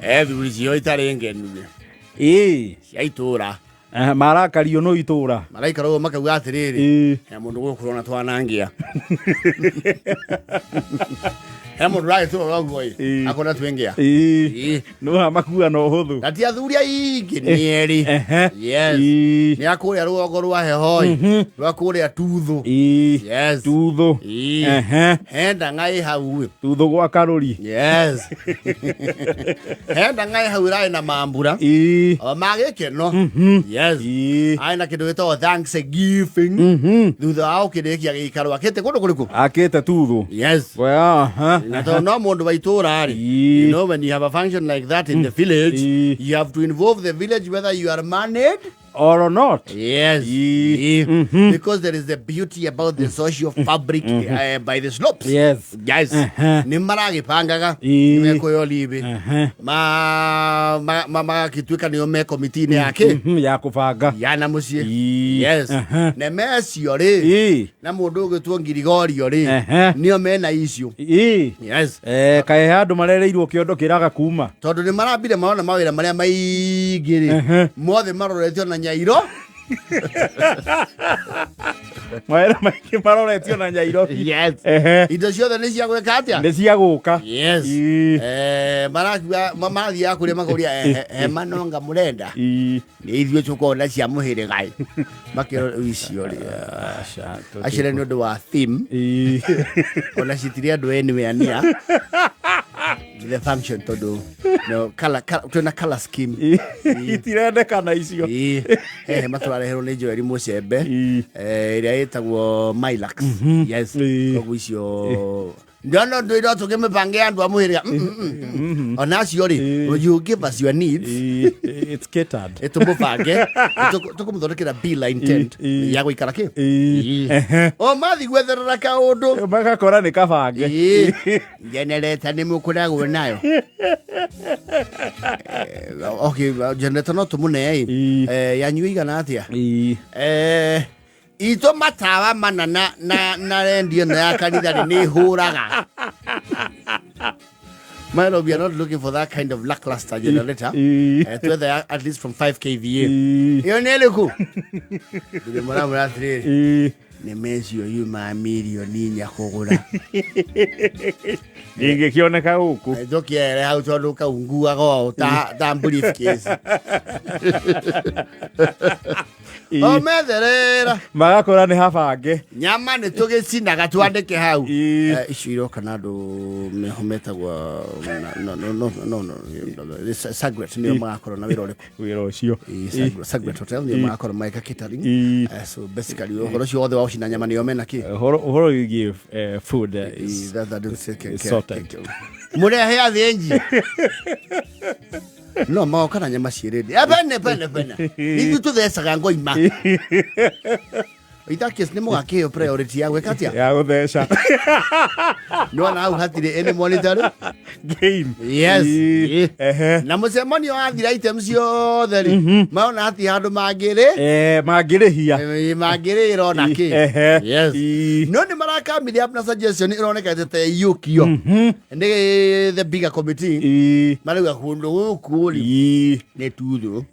Ethuri cio itarĩ ngenu Ĩĩ. Cia itũra. Eh, marakario no itũra. Maraikara ũguo makauga atĩrĩrĩ, he mũndũ gũkũ ũrona twanangia, he mũndũ ũragĩtũrora ũguo ĩ, akona twĩngĩa. No makua na ũhũthũ. Na ti athuri aingĩ, nĩ erĩ. Yes. Nĩ a kũrĩa rũgongo rwa heho ĩ, rwa kũrĩa Tuthũ. Yes. Tuthũ. He ndang'a ĩ hau ĩ. Tuthũ gwa Karũri. Yes, he ndang'a ĩ hau ĩrarĩ na mambura o ma gĩkeno. Yes. Arĩ na kĩndũ gĩtagwo thanksgiving thutha wa gũkĩrĩkia gĩikaro akĩte kũndũ kũrĩkũ? Akĩte Tuthũ. Yes. Na tondũ no mũndũ wa itũũra rĩ, you know, when you have a function like that in the village, you have to involve the village whether you are married or not. Yes. Because there is a beauty about the social fabric by the slopes. Yes. Nĩ maragĩbangaga, nĩ mekũheo libe, magagĩtuĩka nĩo me komiti-inĩ yake Ya kũbanga. Ya na mũciĩ. Yes. Na mecio rĩ, na mũndũ ũgĩtwo Ngirigorio rĩ, nĩo mena icio. Yes. Eh, kaĩ he andũ marereirwo kĩondo kĩraga kuma. Tondũ nĩ marambire marona mawĩra marĩa maingĩ rĩ, mothe maroretio na Nyairo. Mawĩra maingĩ maroretio na Nyairobi. Yes. Indo ciothe nĩ cia gwĩka atĩa? Nĩ cia gũka. Yes. Eh, marakiuga marathiaga kũrĩa makauria, hema nonga mũrenda? Nĩ ithuĩ tũkona cia mũhĩrĩga ĩ." Makĩrora icio rĩ, acere nĩ ũndũ wa theme, ona citirĩ andũ anywhere near the function, tondũ no color, color, twĩna color scheme. Itirendekana icio. Ĩĩ. He hema tũrareherwo nĩ Joeli Mũcembe, ĩrĩa ĩtagwo Milax. Yes. Koguo icio ndona ndå ira tå mĩbange ya andũ a mũhĩrĩga. Ona acio rĩ, you give us your needs. It's catered. Tũmũbange, tũkũmũthondekera beeline tent ya gũikara kĩ. O mathi gwetherera kaũndũ, magakora nĩ kabange. Generator nĩ mũkoragwo nayo? Eh, okay, generator no tũmũne ĩ. Eh, yanyu igana atĩa? Eh, itũ matawa mana na rendio ĩno ya kanitha rĩ, nĩ hũraga. Milo, we are not looking for that kind of lackluster generator. Twethe at least from 5 kVA. Ĩyo nĩ ĩrĩkũ? Ndĩrĩ mũramũra atĩrĩrĩ, nĩ mecio yuma mirioni 4 kũgũra. Ndingĩkĩoneka gũkũ. Tũkĩere hau tondũ kau nguaga ũũ ta briefcase. O metherera. Magakora nĩ habange. Nyama nĩ tũgĩcinaga twandĩke hau. Eh, icio iroka na andũ meho metagwo no no no no no Sagret, nĩo magakorwo na wĩra ũrĩkũ? Wĩra ũcio. Ĩĩ, Sagret Hotel nĩo magakorwo magĩka catering. Eh, so basically ũhoro ũcio wothe wa gũcina nyama nĩo mena kĩ. Ũhoro wĩgiĩ food is That is is sorted. Mũrehe athĩnji no magoka na nyama ciĩrĩndĩ. Eh, bene bene bene, ithuĩ tũthecaga ngoima. In that case nĩ mũgakĩheo priority ya gwĩka atĩa? Ya gũtheca. Nĩwona hau hatirĩ any monetary gain. Yes. Na mũcemanio wathira, item ciothe rĩ, marona hatirĩ handũ mangĩrĩ Eh, mangĩrĩhia. Eh, mangĩrĩra ona kĩ. Yes. No nĩ marakamire up na suggestion ĩroneka ta ĩiyũkio nĩ the bigger committee. Marauga kũndũ gũkũ rĩ, nĩ Tuthũ,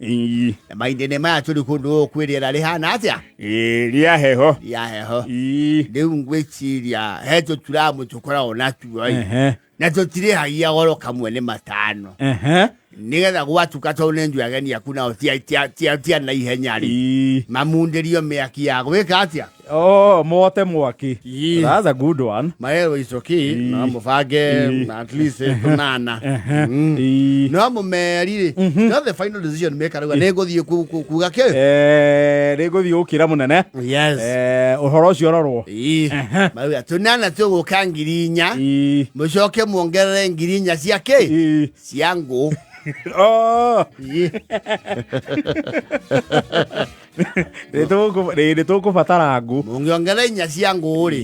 na mahinda-inĩ maya tũrĩ, kũndũ gũkũ kwĩ rĩera rĩhana atĩa? Ĩĩ, rĩa heho. Rĩa heho. Rĩu ngwĩciria he tũturamu tũkoragwo natuo ĩ, na tũtirĩhagia goro, kamwe nĩ 5, nĩgetha gwatuka, tondũ nĩ njũĩ ageni aku nao ti a na ihenya rĩ, mamundĩrio mĩaki ya gwĩka atĩa? Oh, mote mwaki. That's a good one. Maerwo icoki no mũbange at least tũnana. No mũmeri rĩ, no the final decision maker rauga nĩ ngũthiĩ kuga kĩ. Eh, nĩ ngũthiĩ gũkĩra mũnene. Yes. Eh, ũhoro ũcio ũrorwo. Marauga tũnana tũgũka 4,000, mũcoke muongerere 4,000 cia kĩ? Cia ngũ. Oh. Nĩ tũkũbatara ngũ. Mũngĩongerera inya cia ngũ rĩ,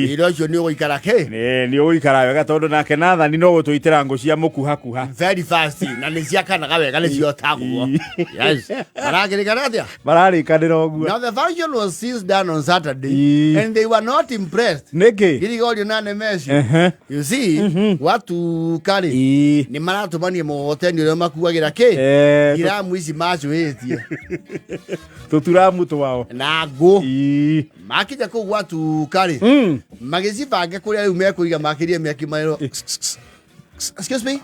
wĩra ũcio nĩ ũgũikara kĩ? Nĩ ũgũikara wega tondũ nake Nathani no gũtũitĩra ngũ cia mũkuhakuha. Very fast, na nĩ ciakanaga wega nĩ ciotagwo. Yes. Maragĩrĩkana atĩa? Mararĩkanĩra ũguo. Now the function was seized down on Saturday and they were not impressed. Nĩkĩ? Girigorio na Nemesio. You see, gwatuka rĩ, nĩ maratũmania mũgogoteni ũrĩa makuagĩra kĩ? Giramu ici macũhĩtie. Tũturamu twao. Na ngũ. Makinya kũu gwatuka rĩ, magĩcibange kũrĩa rĩu mekũiga makĩrie mĩaki marĩrwo. Excuse me?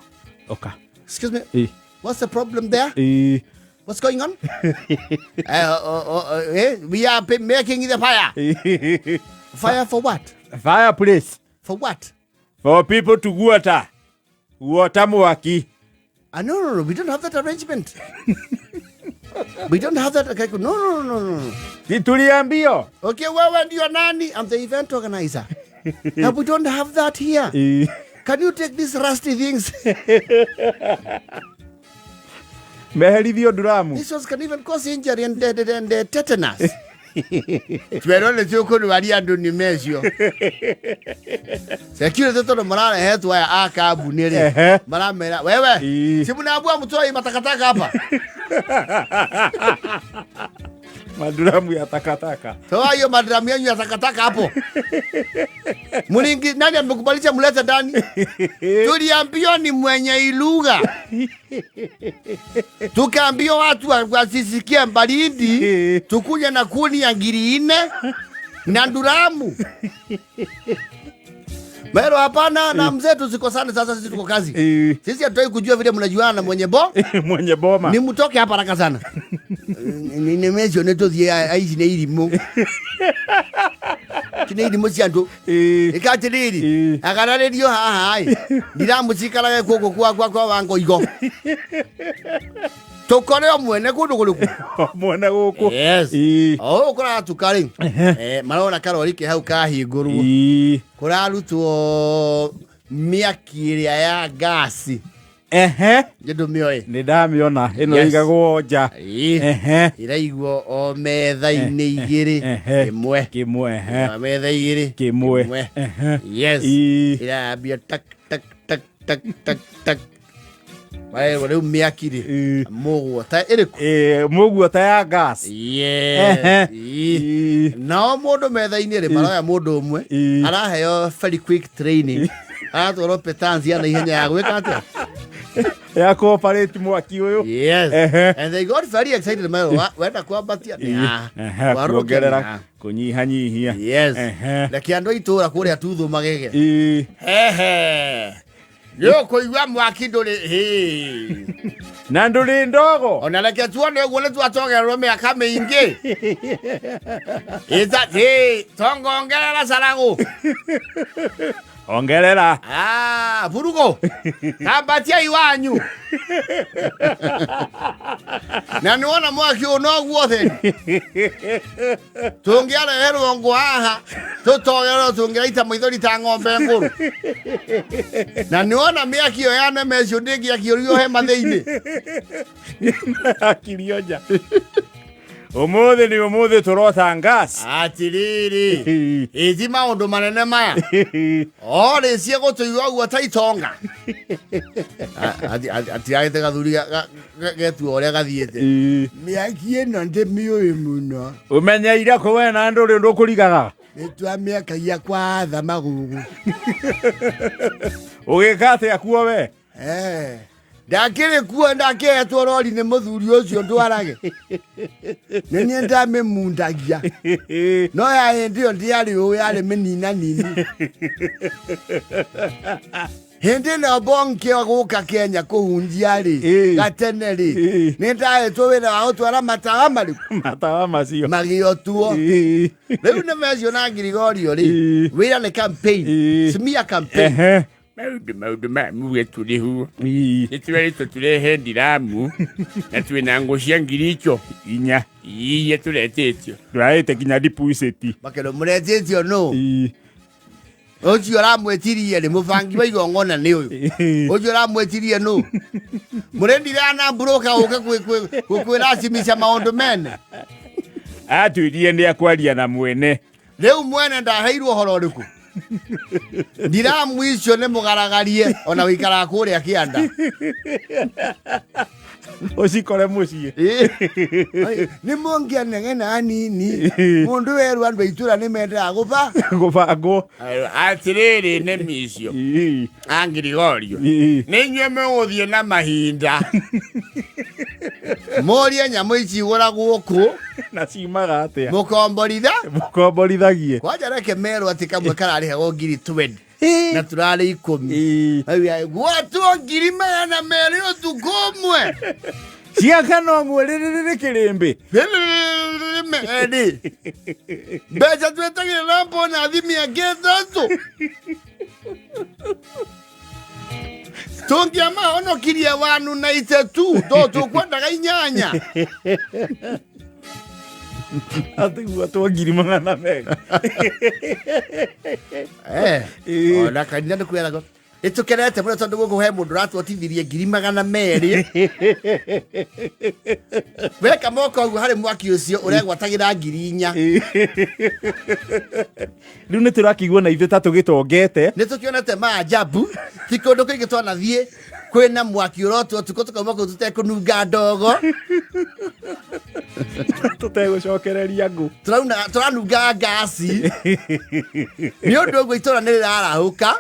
Oka. Excuse me? What's the problem there? What's going on? We are making the fire. Fire for what? Fireplace. For what? For people to water. Water mwaki. No, no, no. We don't have that arrangement. We don't have that. Okay, no, no, no, no, no. Tuliambiwa. Okay, wewe ndio nani? I'm the event organizer. Now we don't have that here. Can you take these rusty things? Meherithio nduramu. This ones can even cause injury and tetanus. Twerwo nĩ tũkũrwaria andũ nĩ mecio. Security tondũ mararehetwo aya a kambuni rĩ, maramera wewe, si mnaambua mtoe matakataka hapa. Maduramu ya takataka. Toa hiyo maduramu yenu ya takataka hapo. Mulingi, nani amekubalisha mlete ndani? Tuliambiwa ni mwenye ilugha. Tukaambiwa watu wasisikie baridi, tukuja na kuni ya ngiri 4 na nduramu. Mero hapana, na mzee tusikosane sasa, sisi tuko kazi. Sisi hatutaki kujua vile mnajuana na mwenye bo. Mwenye boma. Ni mtoke hapa haraka sana. Ni nimesho neto zi aishi ne irimu. Kine irimu si andu. Ikatiriri. Agararerio haha hai. Ndiramucikaraga kuko kwa kwa kwa wango igo. Tukore mwene kundu kuruku. Mwene guku. Yes. Oh, kuratuka ri. Marona karori ke hau kahingurwo. Kurarutwo mĩaki ĩrĩa ya gasi. Nĩ ndũmĩoĩ? Nĩ ndamĩona. Ĩno ĩigagwo nja. Ĩraigwo o metha-inĩ igĩrĩ. Ĩmwe. Kĩmwe. Metha igĩrĩ. Kĩmwe. Yes. Ĩrambia tak tak tak tak tak tak. Marerwo rĩu mĩaki rĩ, mũgwota ĩrĩkũ? Mũguota ya gas. Yes. Nao mũndũ metha-inĩ rĩ, maroya mũndũ ũmwe, araheo very quick training. Aratwarwo petanzi ya na ihenya ya gwĩka atĩa? Ya cooperate mwaki ũyũ. Yes. And they got very excited. Wenda kwambatia. Kuongerera, kũnyihanyihia. Yes. Reke andũ a itũũra kũrĩa Tuthũ magege. Nĩ ũkũigua mwaki ndũrĩ. Na ndũrĩ ndogo. Ona reke tuone ũguo nĩ twatogererwo mĩaka mĩingĩ. Tongongerera caragũ. Ongerera. Burugo. Kambatia iwanyu. Na nĩwona mwaki ũyũ no guothe. Tũngĩareherwo ngũ haha, tũtogererwo tũngĩraita maithori ta ng'ombe ngũrũ. Na nĩwona mĩaki ĩyo ya Nemesio ndĩngĩakĩũrio hema thĩinĩ. Akirio nja. Ũmũthĩ nĩ ũmũthĩ tũrota gas. Atiriri. Ĩti maũndũ manene maya. O rĩcie gũtũigua ũguo ta itonga. Atiragĩte gathuri getua ũrĩa gathiĩte. Mĩaki ĩno ndĩmĩũĩ mũno. Ũmenyeire kũ we na ndũrĩ ũndũ ũkũrigaga? Nĩ twamĩakagia kwa atha magugu. Ũgĩka atĩa kuo we? Ndakĩrĩ kuo ndakĩhetwo rori nĩ mũthuri ũcio ndwarage. Nĩ niĩ ndamĩmundagia. No ya hĩndĩ ĩyo ndĩarĩ ũũ, yarĩ mĩninanini. Hĩndĩ ĩno Bonke gũka Kenya kũhunjia rĩ, gatene rĩ, nĩ ndahetwo wĩra wa gũtwara matawa marĩkũ? Matawa macio. Magĩotuo. Rĩu nĩ mecio na Ngirigorio rĩ, wĩra nĩ campaign. Smear campaign. Maũndũ maya muge tũrĩ huo. Nĩ tũreretwo tũrehe ndiramu na twĩna ngũ cia ngiri icio 4. Inya tũretĩtio. Tũraĩte nginya deposit. Makĩrwo mũretĩtio nũ? Ũcio ũramwĩtirie rĩ, mũbangi wa igongona nĩ ũyũ. Ũcio ũramwĩtirie nũ? Mũrendire ana mburoka ũke kwĩracimisha maũndũ mene. Atwĩrire nĩ akwaria na mwene. Rĩu mwene ndaheirwo ũhoro ũrĩkũ? Ndiramu icio nĩ mũgaragarie ona wĩikaraga kũrĩa kĩanda. Ũcikore mũciĩ. Nĩ mũngĩanegena anini mũndũ werwo andũ a itũra nĩ mendaga gũba gũbangwo. Atĩrĩrĩ, nĩmi icio angirigorio nĩ inyuĩ mũgũthiĩ na mahinda. Mũrie nyamũ ici igũragwo kũ na ciumaga atĩa. Mũkomboritha Mũkomborithagie. Kwanja reke merwo atĩ kamwe kararĩhagwo ngiri 20 na turarĩ 10. Gwatwo 200,000 ũtukũ ũmwe. Ciakana ũguo rĩrĩrĩrĩ kĩrĩmbĩ. Merĩ mbeca twĩtagĩra na bonathi 300 tũngĩamahonokirie wanu na itetu to tũkwendaga 8. Atĩ gwatwo 200,000. Ona kanitha nĩ kwĩragwo nĩ tũkenete mũno tondũ gũkũ he mũndũ ũratwotithirie 200,000. Weka moko ũguo harĩ mwaki ũcio ũregwatagĩra 4,000. Rĩu nĩ tũrakĩigua na ithuĩ ta tũgĩtongete. Nĩ tũkĩonete maajabu ti kũndũ kũingĩ twanathiĩ kwĩna mwaki ũrotwo ũtukũ tũkauma kũu tũtekũnunga ndogo. Tũtegũcokereria ngũ. Tũranunga ngasi. Nĩ ũndũ ũguo itũra nĩ rĩrarahũka.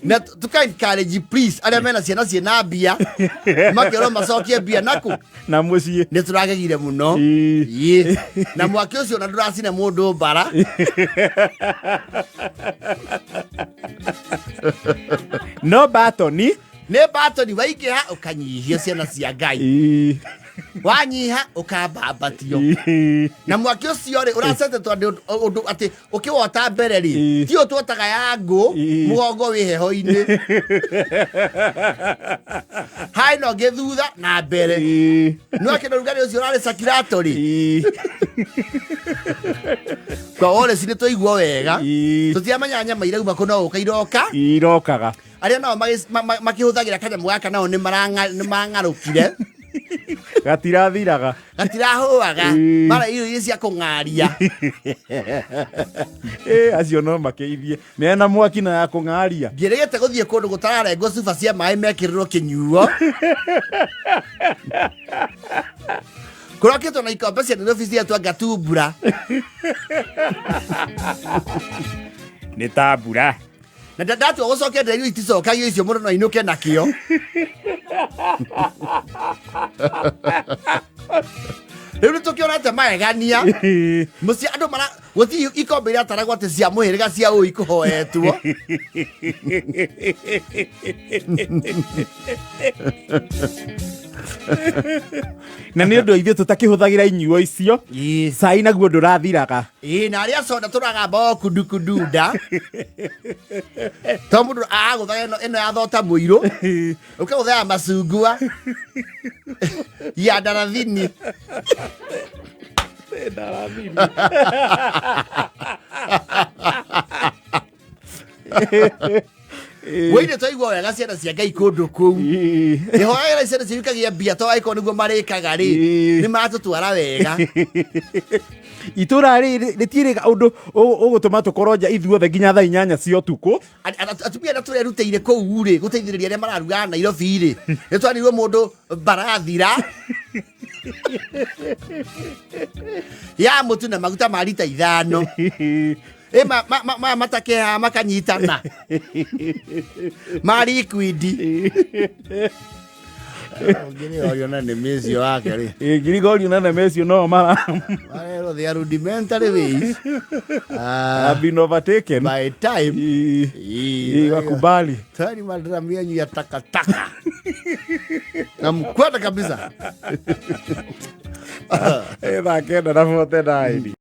Na tũka encourage please arĩa mena ciana ciĩna mbia makerwo macokie mbia naku na mũciĩ. Nĩ tũragegire mũno. Ĩĩ. Na mwaki ũcio ona ndũracina mũndũ mbara. No batoni nĩ batoni waingĩha ũkanyihia ciana cia Ngai. Wanyiha ũkambambatio. Na mwaki ũcio rĩ ũracete tondũ ũndũ atĩ ũkĩwota mbere rĩ ti ũtwotaga ya ngũ mũgongo wĩ heho-inĩ. Hai no ngĩ thutha na mbere. No akĩenda rugarĩ ũcio ũrarĩ circulatory. Kwa wore nĩ twaigua wega. Tũtiramenya nyama irauma kũ no gũka iroka. Irokaga. Arĩa nao makĩhũthagĩra kanyamũ gaka nao nĩ marang'arũkire. Gatirathiraga. Gatirahũaga. Mara irio iria cia kũng'aria. Acio no makĩithie. Mena mwaki na ya kũng'aria. Ngĩrĩgĩte gũthiĩ kũndũ gũtararengwo cuba cia maĩ mekĩrĩrwo kĩnyuo. Kũrokĩtwo na ikombe cia Nairobi cietwo ngatumbura. Nĩ ta mbura. Na ndatua gũcokia ndĩra irio iticokagio icio mũndũ no ainũke nakĩo. Rĩu nĩ tũkĩonete magegania. Mũciĩ andũ mara gũtirĩ ikombe irataragwo atĩ cia mũhĩrĩga cia ũũ ikũhoetwo. Na nĩ ũndũ ithuĩ tũtakĩhũthagĩra inyuo icio. Cai naguo ndũrathiraga. Ĩĩ, na arĩa soda tũragamba o kundu kundunda. To mũndũ agũthaga ĩno ya thota mũirũ. Ũkagũtha ya macungwa. Ya ndarathini. Ndarathini. Wĩine twaigua wega ciana cia Ngai kũndũ kũu. Ĩhoyagĩra ciana cianyu ikagĩa mbia to angĩkorwo nĩguo marĩkaga rĩ, nĩ maratũtwara wega. Itũra rĩ rĩtirĩ ũndũ ũgũtũma tũkorwo nja ithuothe nginya thaa 8 cia ũtukũ. Atumia arĩa tũrerutĩire kũu rĩ, gũteithĩrĩria arĩa mararugaga Nairobi rĩ, nĩ twanirwo mũndũ mbarathira ya mũtu na maguta ma rita 5. Ĩ maya matakehaga makanyitana ma liquid. Ngirigorio na Nemesio wake rĩ. Ngirigorio na Nemesio no mara. Marerwo they are rudimentary ways. Have been overtaken. By time. Wakubali. Tani madramu yenyu ya takataka. Na mkwenda kabisa. Thaa 9:49.